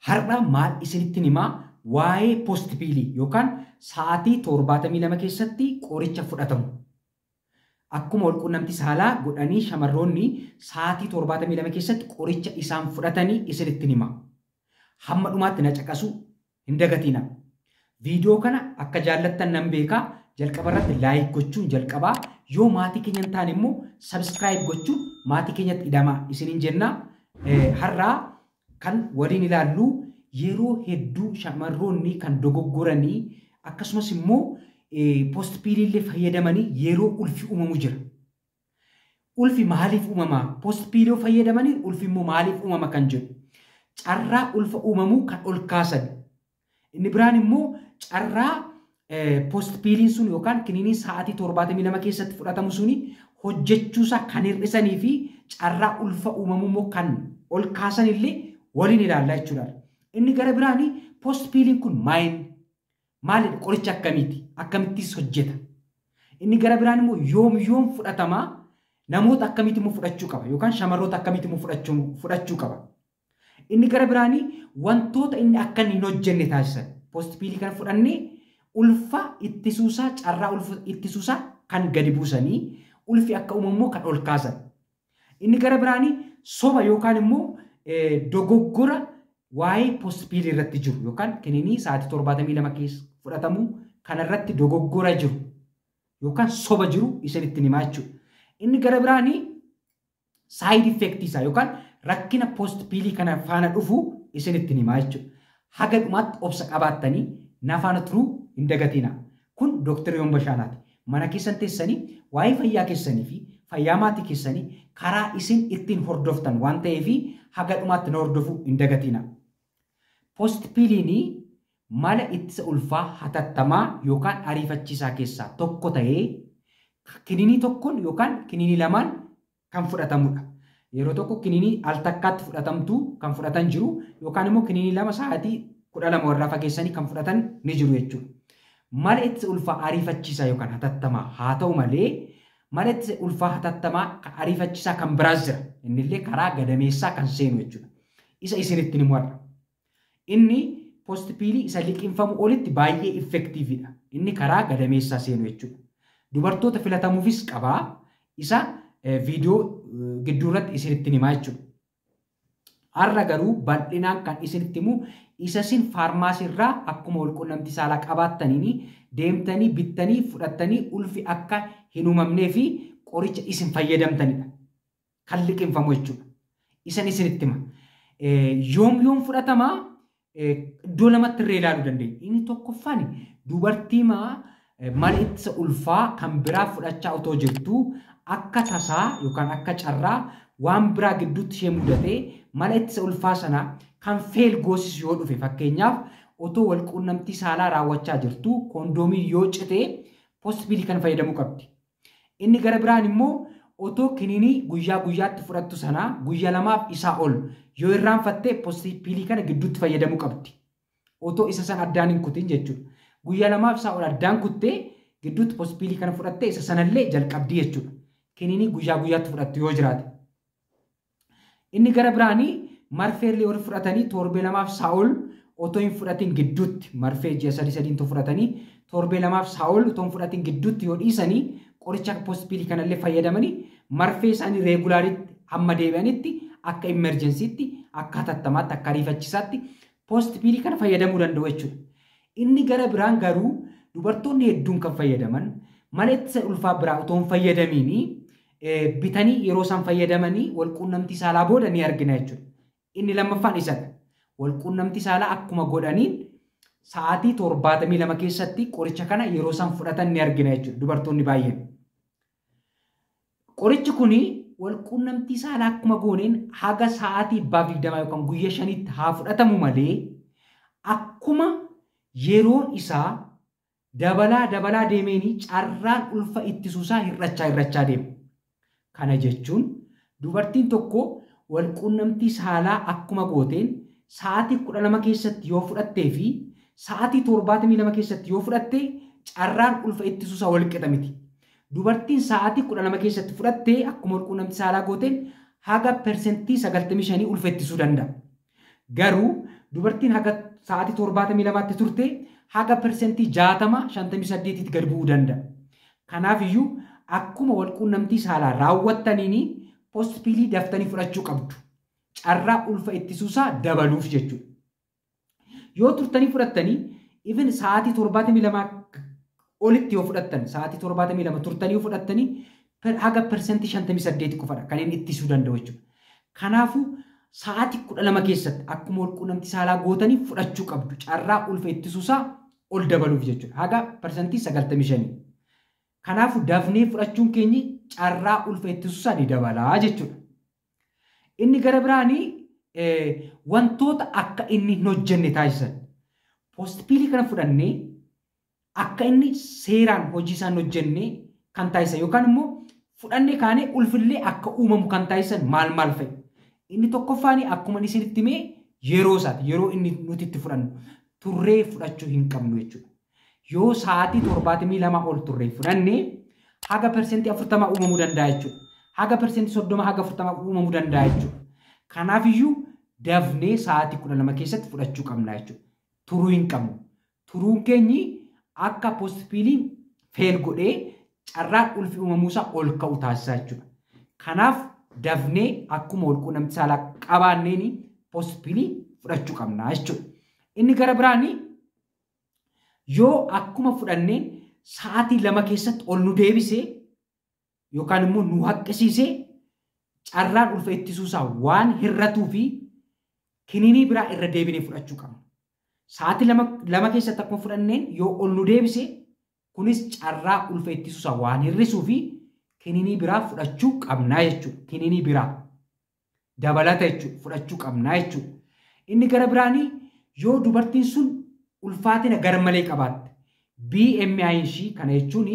Har'a maal isinitti himaa? Waa'ee post pill yookaan sa'aatii 72 keessatti qoricha fudhatamu. Akkuma walquunnamtii saalaa godhanii shamarroonni sa'aatii 72 keessatti qoricha isaan fudhatanii isinitti hima. Hamma dhumaatti na caqasuu hin dagatina. Viidiyoo kana akka jaallattan nan beekaa. Jalqaba irratti like gochuun jalqabaa, yoo maatii keenya hin taane immoo subscribe gochuun maatii keenyatti hidhamaa isiniin jenna. Har'aa kan waliin ilaallu yeroo hedduu shamarroonni kan dogoggoranii akkasumas immoo post pill illee fayyadamanii yeroo ulfi uumamu jira. Ulfi maaliif uumamaa? Post pill fayyadamanii ulfi immoo maaliif uumama kan jedhu. Carraa ulfa uumamuu kan ol kaasan. Inni biraan immoo carraa post pilliin sun yookaan kiniiniin sa'aatii 72 keessatti fudhatamu suni hojjechuusaa kan hir'isanii fi carraa ulfa uumamuu immoo kan ol kaasan illee waliin ilaallaa jechuudha. Inni gara biraani post pilliin kun maalidha? Qoricha akkamiiti? Akkamittis hojjeta? Inni gara biraan immoo yoom yoom fudhatamaa? Namoota akkamitti immoo fudhachuu qaba? Yookaan shamarroota akkamitti immoo fudhachuu qaba? Inni gara biraani wantoota inni akka inni hin hojjenne taasisan. Post pill kana fudhannee ulfa ittisuusaa, carraa ulfa ittisuusaa kan gadi buusanii ulfi akka uumamu kan ol kaasan. Inni gara biraani soba yookaan immoo dogoggora waa'ee post pill irratti jiru yookaan kiniinii sa'aatii 72 keessa fudhatamu kanarratti dogoggora jiru yookaan soba jiru isinitti himaa jechuudha. Inni gara biraani side effect isaa yookaan rakkina post pill kana faana dhufu isinitti himaa jechuudha. Haga dhumaatti obsa qabaattanii na faana turuu hin dagatina. Kun Dooktar Yoon Bashaanaati. Mana keessan teessanii waa'ee fayyaa keessanii fi fayyaa maatii keessanii karaa isin ittiin hordoftan waan ta'eef haga dhumaatti na hordofuu hin dagatina. Post pilliin mala ittisa ulfaa hatattamaa yookaan ariifachiisaa keessaa tokko ta'ee kiniinii tokkoon yookaan kiniinii lamaan kan fudhatamudha. Yeroo tokko kiniinii al takkaatti fudhatamtu kan fudhatan jiru yookaan immoo kiniinii lama sa'aatii 12 warraa fageessanii kan fudhatan ni jiru jechuudha. Mala ittisa ulfaa ariifachiisaa yookaan hatattamaa haa ta'u malee mala ittisa ulfaa hatattamaa kan ariifachiisaa kan biraas jira. Innillee karaa gadameessaa kan seenu jechuudha. Isa isinitti himu har'a. Inni post pill isa liqinfamu olitti baay'ee effectivedha. Inni karaa gadameessaa seenu jechuudha. Dubartoota filatamuufis qabaa. Isa viidiyoo gidduu irratti isinitti himaa jechuudha. Har'a garuu bal'inaan kan isinitti himu isa isin faarmaasii irraa akkuma walquunnamtii saalaa qabaattaniin deemtanii bittanii fudhattanii ulfi akka hin uumamnee fi qoricha isin fayyadamtanidha. Kan liqinfamu jechuudha. Isan isinitti hima. Yoom yoom fudhatamaa? Iddoo lamatti irree ilaaluu dandeenya. Inni tokkoffaan dubartii mala ittisa ulfaa kan biraa fudhachaa otoo jirtu akka tasaa yookaan akka carraa waan biraa gidduutti ishee mudatee mala ittisa ulfaa sana kan fail goosisu yoo dhufe, fakkeenyaaf otoo walquunnamtii saalaa raawwachaa jirtu koondoomiin yoo cite post pill kan fayyadamuu qabdi. Inni gara biraan immoo otoo kiniinii guyyaa guyyaatti fudhattu sana guyyaa lamaaf isaa ol yoo irraanfatte post pill kana gidduutti fayyadamuu qabdi. Otoo isa sana addaan hin kutin jechuudha. Guyyaa lamaaf isaa ol addaan kuttee gidduutti post pill kana fudhattee isa sanallee jalqabdi jechuudha. Kiniinii guyyaa guyyaatti fudhattu yoo jiraate. Inni gara biraanii marfeellee warri fudhatanii torbee lamaaf isaa ol otoo hin fudhatin gidduutti marfee ji'a sadii sadiin otoo fudhatanii torbee lamaaf isaa ol otoo hin fudhatin gidduutti yoo dhiisanii qoricha post pill kanallee fayyadamanii marfee isaanii regularitti hamma deebi'anitti akka emergencytti, akka hatattamaatti, akka ariifachiisaatti post pill kana fayyadamuu danda'u jechuudha. Inni gara biraan garuu dubartoonni hedduun kan fayyadaman mala ittisa ulfaa biraa otoo hin fayyadamiin bitanii yeroo isaan fayyadamanii walquunnamtii saalaa booda ni argina jechuudha. Inni lammaffaan isadha. Walquunnamtii saalaa akkuma godhaniin sa'aatii 72 keessatti qoricha kana yeroo isaan fudhatan ni argina jechuudha dubartoonni baay'een. Qorichi kuni walquunnamtii saalaa akkuma gooneen haga sa'aatii 20 yookaan guyyaa 5tti haa fudhatamu malee akkuma yeroon isaa dabalaa dabalaa deemeenii carraan ulfa ittisuusaa hir'achaa hir'achaa deema. Kana jechuun dubartiin tokko walquunnamtii saalaa akkuma gooteen sa'aatii 12 keessatti yoo fudhattee fi sa'aatii 72 keessatti yoo fudhatte carraan ulfa ittisuusaa wal qixa miti. Dubartiin sa'aatii 12 keessatti fudhattee akkuma walquunnamtii saalaa gooteen haga 95% ulfa ittisuu danda'a. Garuu Dubartiin haga sa'aatii 72tti turte haga 60% 58tti gad bu'uu danda'a. Kanaaf iyyuu akkuma walquunnamtii saalaa raawwattaniin postpilii daftanii fudhachuu qabdu. Carraa ulfa ittisuusaa dabaluuf jechuudha. Yoo turtanii fudhattanii even sa'aatii 72 olitti yoo fudhattan, sa'aatii 72 turtanii yoo fudhattanii, haga 58% qofadha kan inni ittisuu danda'u jechuudha. Kanaafuu sa'aatii 12 keessatti akkuma walquunnamtii saalaa gootanii fudhachuu qabdu, carraa ulfa ittisuusaa ol dabaluuf jechuudha. Haga 95%. Kanaafuu dafnee fudhachuun keenya carraa ulfa ittisuusaa ni dabalaa jechuudha. Inni gara biraanii wantoota akka inni hin hojjenne taasisan. Postpilii kana fudhannee akka inni seeraan hojii isaan hojjenne kan taasisan yookaan immoo fudhannee kaanee ulfillee akka uumamu kan taasisan maal maal fa'i? Inni tokkoffaan akkuma isinitti himee yeroo isaati. Yeroo inni nuti itti fudhannu turree fudhachuu hin qabnu jechuudha. Yoo sa'aatii 72 ol turree fudhannee haga 40% uumamuu danda'a jechuudha. Haga 30% haga 40 uumamuu danda'a jechuudha. Kanaafiyyuu dafnee sa'aatii 12 keessatti fudhachuu qabna jechuudha. Turuu hin qabnu. Turuun keenyi akka postpiliin fail godhee carraan ulfi uumamuusaa ol ka'u taasisaa jechuudha. Kanaaf dafnee akkuma walquunnamtii saalaa qabaanneen postpilii fudhachuu qabna jechuudha. Inni gara biraanii yoo akkuma fudhanneen sa'aatii 2 keessatti ol nu deebisee yookaan immoo nu haqqisiisee carraan ulfa ittisuusaa waan hir'atuu fi kiniinii biraa irra deebinee fudhachuu qabna. Sa'aatii 2 keessatti akkuma fudhanneen yoo ol nu deebise kunis carraa ulfa ittisuusaa waan hir'isuu fi kiniinii biraa fudhachuu qabnaa jechuudha. Kiniinii biraa dabalata jechuudha, fudhachuu qabnaa jechuudha. Inni gara biraanii yoo dubartiin sun ulfaatina garmalee qabaatte, BMI ishii, kana jechuun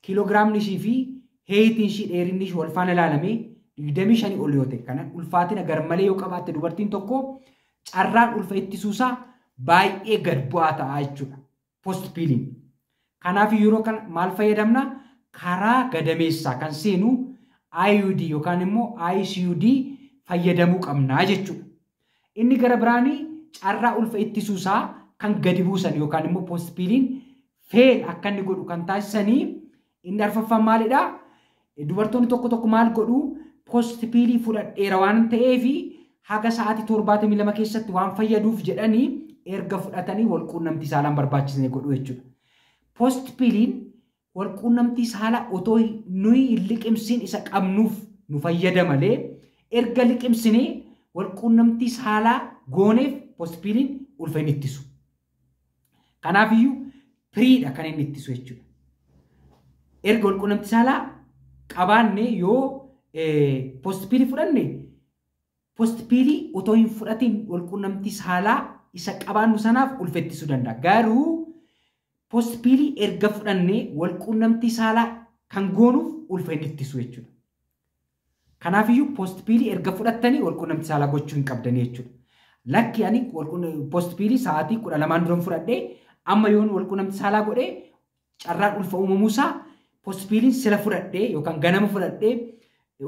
kiiloogiraamni ishii fi heightiin ishii, dheerinni ishii wal faana ilaalamee 25 ol yoo ta'e, kana ulfaatina garmalee yoo qabaatte dubartiin tokko carraan ulfa ittisuusaa baay'ee gad bu'aa ta'a jechuudha. Postpiliin. Kanaaf yeroo kana maal fayyadamna? Karaa gadameessaa kan seenu IUD yookaan immoo ICUD fayyadamuu qabnaa jechuudha. Inni gara biraanii carraa ulfa ittisuusaa kan gadi buusan yookaan immoo postpiliin fail akka inni godhu kan taasisanii inni arfaffaan maalidhaa? Dubartoonni tokko tokko maal godhuu? Postpilii fudhadheera waan ta'eef haga sa'aatii 72 keessatti waan fayyaduuf jedhanii erga fudhatanii walquunnamtii saalaan barbaachisne godhu jechuudha. Postpiliin walquunnamtii saalaa otoo nuyi hin liqimsiin isa qabnuuf nu fayyada malee erga liqimsinee walquunnamtii saalaa gooneef postpiliin ulfa hin ittisu. Kanaafiyyuu preiidha kan inni ittisu jechuudha. Erga walquunnamtii saalaa qabaanne yoo postpilii fudhanne, postpilii otoo hin fudhatiin walquunnamtii saalaa isa qabaannu sanaaf ulfa ittisuu danda'a. Garuu postpilii erga fudhannee walquunnamtii saalaa kan goonuuf ulfa hin ittisu jechuudha. Kanaafiyyuu postpilii erga fudhattanii walquunnamtii saalaa gochuu hin qabdanii jechuudha. Lakki, ani postpilii sa'aatii 12 duran fudhadhee amma yoon walquunnamtii saalaa godhee carraan ulfa uumamuusaa postpiliin sila fudhadhee yookaan ganama fudhadhee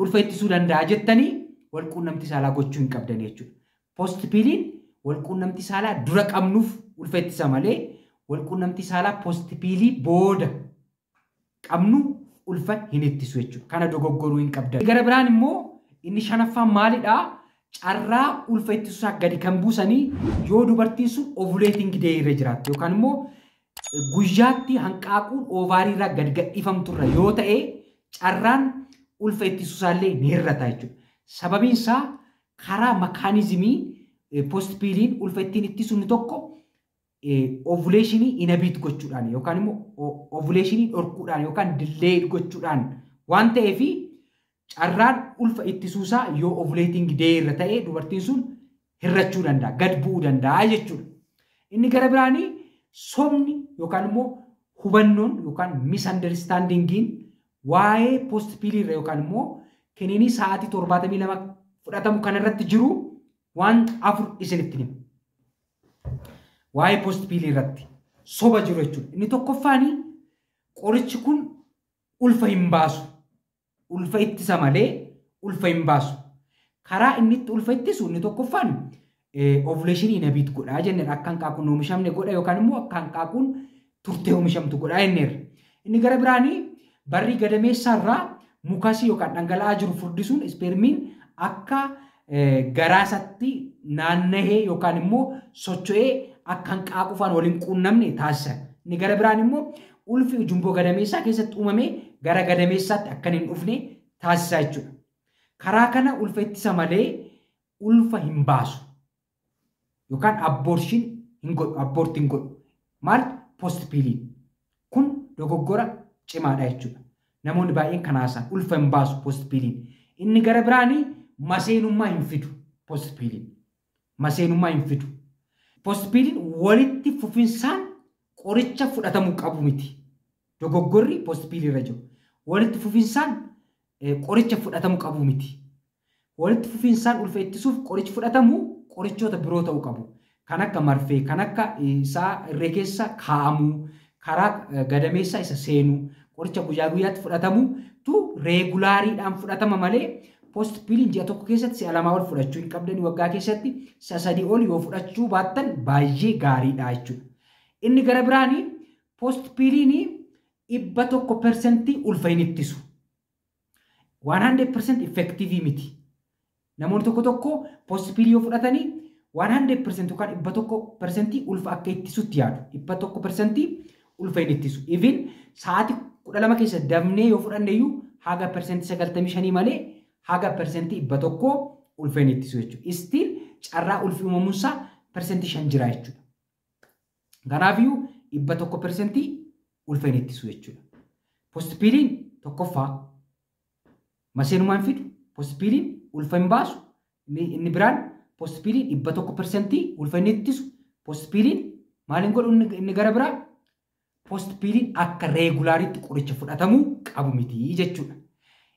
ulfa ittisuu danda'a jettanii walquunnamtii saalaa gochuu hin qabdanii jechuudha. Postpiliin walquunnamtii saalaa dura qabnuuf ulfa ittisa malee walquunnamtii saalaa postpilii booda qabnu ulfa hin ittisu jechuudha. Kana dogoggoruu hin qabdan. Gara biraan immoo inni shanaffaan maalidhaa? Carraa ulfa ittisuusaa gadi kan buusanii yoo dubartiin sun ovulating day irra jiraatte yookaan immoo guyyaatti hanqaaquun ovary irraa gadi gadhiifamturra yoo ta'e carraan ulfa ittisuusaallee ni hir'ata jechuudha. Sababiin isaa karaa mechanismii postpiliin ulfa ittiin ittisu inni tokko ovulationii inhibit gochuudhaan yookaan immoo ovulationii dhorkuudhaan yookaan delay gochuudhaan waan ta'eef carraan ulfa ittisuusaa yoo ovulating day irra ta'e dubartiin sun hir'achuu danda'a, gad bu'uu danda'a jechuudha. Inni gara biraanii sobni yookaan immoo hubannoon yookaan misunderstandingiin waa'ee postpilii irra yookaan immoo kiniinii sa'aatii 72 fudhatamu kanarratti jiru waan afur isinitti hima. Waa'ee postpilii irratti soba jiru jechuudha. Inni tokkoffaanii qorichi kun ulfa hin baasu. Ulfa ittisa malee ulfa hin baasu. Karaa inni itti ulfa ittisu inni tokkoffaan Ovulation inhibit godha jenneerra. Akka hanqaaquun oomishamne godha yookaan immoo akka hanqaaquun turtee oomishamtu godha jenneerra. Inni gara biraanii barrii gadameessaarraa mucusii yookaan dhangala'aa jiru furdisuun ispeermiin akka garaasatti naannahee yookaan immoo socho'ee akka hanqaaquu faana waliin quunnamne taasisa. Inni gara biraan immoo ulfi ujumboo gadameessaa keessatti uumamee gara gadameessaatti akka hin dhufne taasisa jechuudha. Karaa kana ulfa ittisa malee ulfa hin baasu. Yookaan abortion hin godhu, abort hin godhu. Maal? Postpilliin. Kun dogoggora cimaadha jechuudha. Namoonni baay'een kan haasa'an ulfa hin baasu postpilliin. Inni gara biraanii maseenummaa hin fidu postpilliin. Maseenummaa hin fidu. Postpilliin walitti fufinsaan qoricha fudhatamuu qabu miti. Dogoggorri postpillii irra jiru. Walitti fufinsaan qoricha fudhatamuu qabu miti. Walitti fufinsaan ulfa ittisuuf qorichi fudhatamu qorichoota biroo ta'uu qabu. Kan akka marfee, kan akka isaa irree keessa kaa'amuu, karaa gadameessaa isa seenuu, qoricha guyyaa guyyaatti fudhatamu tu regulariidhaan fudhatama malee postpilliin ji'a tokko keessatti si'a 2 ol fudhachuu hin qabdani, waggaa keessatti si'a 3 ol yoo fudhachuu baattan baay'ee gaariidha jechuudha. Inni gara biraanii postpilliin 100% ulfa hin ittisu. 100% effective miti. Namoonni tokko tokko postpillii yoo fudhatanii 100% yookaan 100% ulfa akka ittisutti yaadu. 100% ulfa hin ittisu. Even sa'aatii 12 keessa dafnee yoo fudhanne iyyuu haga 95% malee haga 100% ulfa hin ittisu jechuudha. Still carraa ulfi uumamuunsaa 5% jira jechuudha. Kanaafiyyuu 100% ulfa hin ittisu jechuudha. Postpilliin tokkoffaa maseenummaa hin fidu. Postpilliin ulfa hin baasu. Inni biraan postpilliin 100% ulfa hin ittisu. Postpilliin maal hin godhu inni gara biraa? Postpilliin akka regulariitti qoricha fudhatamuu qabu miti jechuudha.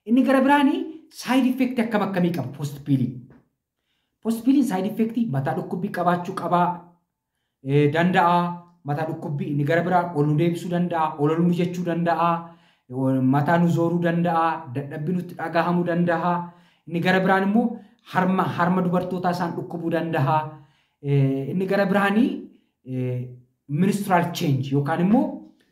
Inni gara biraanii side effectii akkam akkamii qaba postpilliin? Postpilliin side effectii mataa dhukkubbii qabaachuu qabaa danda'a. Mataa dhukkubbii inni gara biraa ol nu deebisuu danda'a, ol ol nu jechuu danda'a, mataa nu zooruu danda'a, dadhabbii nutti dhagahamuu danda'a. Inni gara biraan immoo harma dubartootaa isaan dhukkubuu danda'a. Inni gara biraanii menstrual change yookaan immoo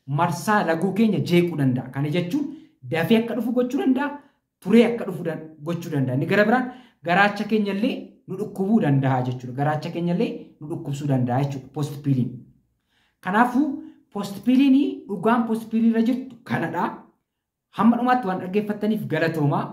marsaa laguu keenya jeequu danda'a. Kana jechuun dafee akka dhufu gochuu danda'a, turee akka dhufu gochuu danda'a. Inni gara biraan garaacha keenya illee nu dhukkubuu danda'a jechuudha. Garaacha keenya illee nu dhukkubsuu danda'a jechuudha postpilliin. Kanaafuu postpilliin dhugaan postpillii irra jirtu kanadha. Hamma dhumaatti waan dhaggeeffattaniif galatoomaa.